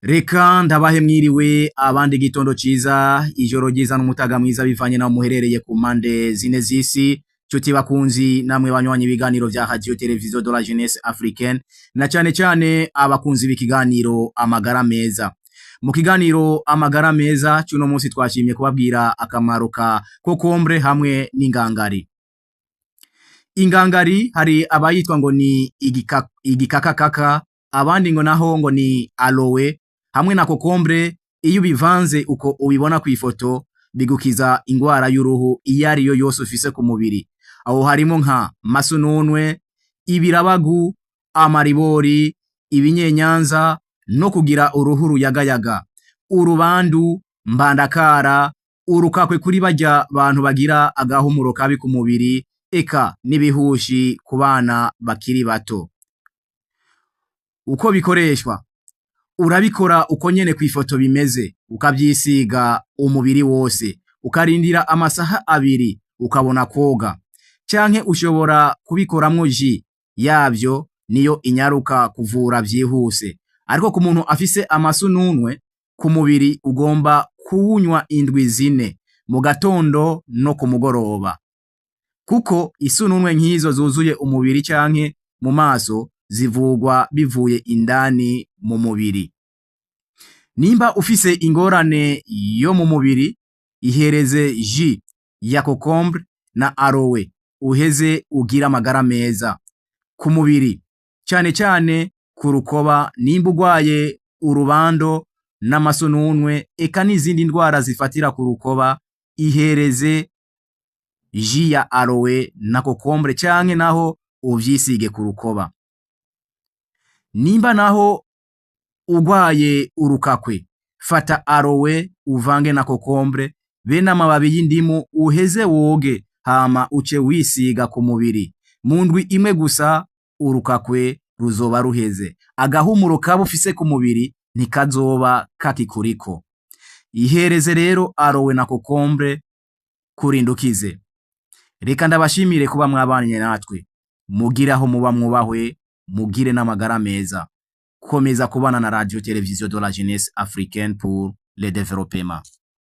Reka ndabahe mwiriwe, abandi igitondo ciza, ijoro ryiza n'umutaga mwiza, bivanye naho muherereye ku mpande zine z'isi. Nshuti bakunzi namwe banywanyi ibiganiro vya Radio Television de la Jeunesse Africaine, na cane cane abakunzi b'ikiganiro Amagara Meza. Mu kiganiro Amagara Meza c'uno munsi twashimye kubabwira akamaro ka concombre hamwe n'ingangari. Ingangari hari abayitwa ngo ni igikakakaka, abandi ngo naho ngo ni aloe, hamwe na concombre. Iyo ubivanze uko ubibona kw'ifoto, bigukiza ingwara y'uruhu iyo ariyo yose ufise ku mubiri. Aho harimo nka masununwe, ibirabagu, amaribori, ibinyenyanza no kugira uruhu ruyagayaga, urubandu, mbandakara, urukakwe kuri barya bantu bagira agahumuro kabi ku mubiri, eka n'ibihushi ku bana bakiri bato. Uko bikoreshwa: urabikora uko nyene kw'ifoto bimeze, ukavyisiga umubiri wose, ukarindira amasaha 2, ukabona kwoga. Canke ushobora kubikoramwo jus yavyo, niyo inyaruka kuvura vyihuse. Ariko ku muntu afise amasununwe ku mubiri, ugomba kuwunywa indwi 4, mu gatondo no ku mugoroba, kuko isununwe nk'izo zuzuye umubiri canke mu maso zivugwa bivuye indani mu mubiri. Nimba ufise ingorane yo mu mubiri, ihereze jus ya concombre na aloe, uheze ugire amagara meza ku mubiri, cane cane ku rukoba. Nimba urwaye urubando n'amasununwe, eka n'izindi ndwara zifatira ku rukoba, ihereze jus ya aloe na concombre, canke naho uvyisige ku rukoba. Nimba naho urwaye urukakwe, fata aloe uvange na concombre be n'amababi y'indimu, uheze woge, hama uce wisiga ku mubiri. Mu ndwi imwe gusa urukakwe ruzoba ruheze, agahumuro kaba ufise ku mubiri ntikazoba kakikuriko. Ihereze rero aloe na concombre kurindukize. Reka ndabashimire kuba mwabanye natwe. Mugire aho muba mwubahwe, mugire n'amagara meza. Komeza kubana na Radio Television de la Jeunesse Africaine pour le Développement.